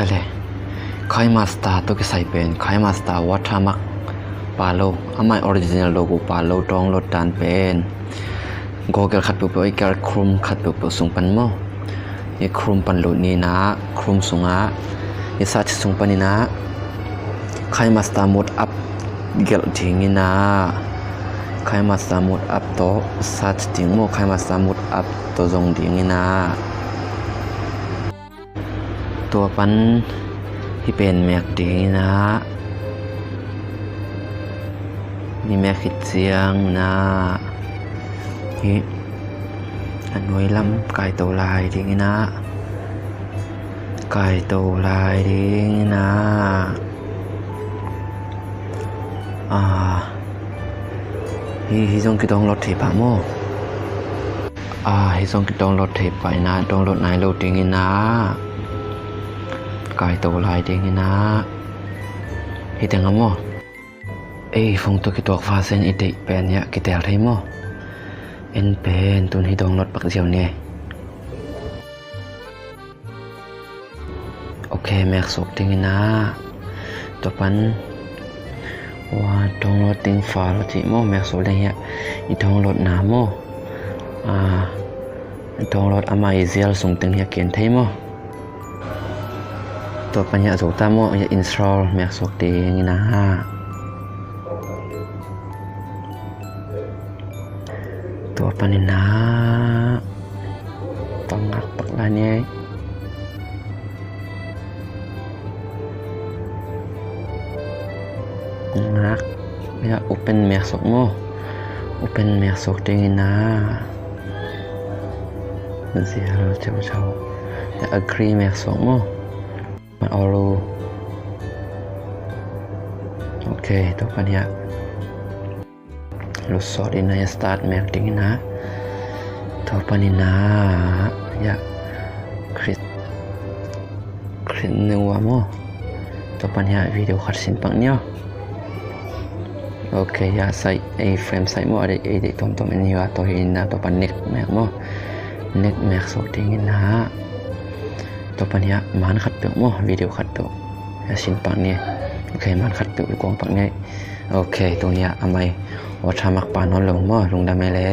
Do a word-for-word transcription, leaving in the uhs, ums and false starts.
Kale, KineMaster tawh kisai pen KineMaster watermark pha lo, amah original logo pha lo download dan pen Google khat peuhpeuh, i Google Chrome khat peuhpeuh sung pan maw. I Chrome pan lut ni in ah, Chrome sungah i search sung panin ah KineMaster Mode app gelh ding in ah, KineMaster Mode app tawh search ding maw, KineMaster Mode app tawh zong ding in ah. Tua pan hih pen mek ding in ah, hih mek khit ciangin ah, hih a nuai lam kaito lai ding in ah, kaito lai ding in ah. Ah, hih, hih zong ki download thei pah maw. Ah, hih zong ki download thei pah in ah, download nai lo ding in ah, kaito lai ding in ah. Hih teng ah maw. Ei phone tawh kituak va sen i deih pen hiah kitel thei maw. En pen tun hih download pak ziau ni. Ok, mek suk ding in ah. Tua pan, wa, download ding file cih maw, mek suk ding hiah. I download na maw. Ah, download amah i zial sung teng hiah ken thei maw. Tua pan hiah zo ta maw, hiah install mek suk ding in ah. Tua panin ah, tua ngak pak lai ni. Ngak, ya, open mek suk maw. Open mek suk ding in ah. Zial ceuceu. Ya, agree mek suk maw. Olu. Ok, tua pan hiah. Lusot in ah, start mek ding in ah. Tua panin ah, ya, create, create new ah maw. Tua pan hiah video khat sin pak ni aw. Ok, ya, sai, ei frame sai maw, a deih, ei deih tomtom in hiah, tua hi in ah, tua pan next mek maw. Next mek suk ding in ah. Tua pan hiah man khat peuh maw, video khat peuh. Ya, sin pak ni. Ok, man khat peuh i kuang pak ni. Ok, tung hiah a mai watermark pha nawn lo maw, lungdam ei le.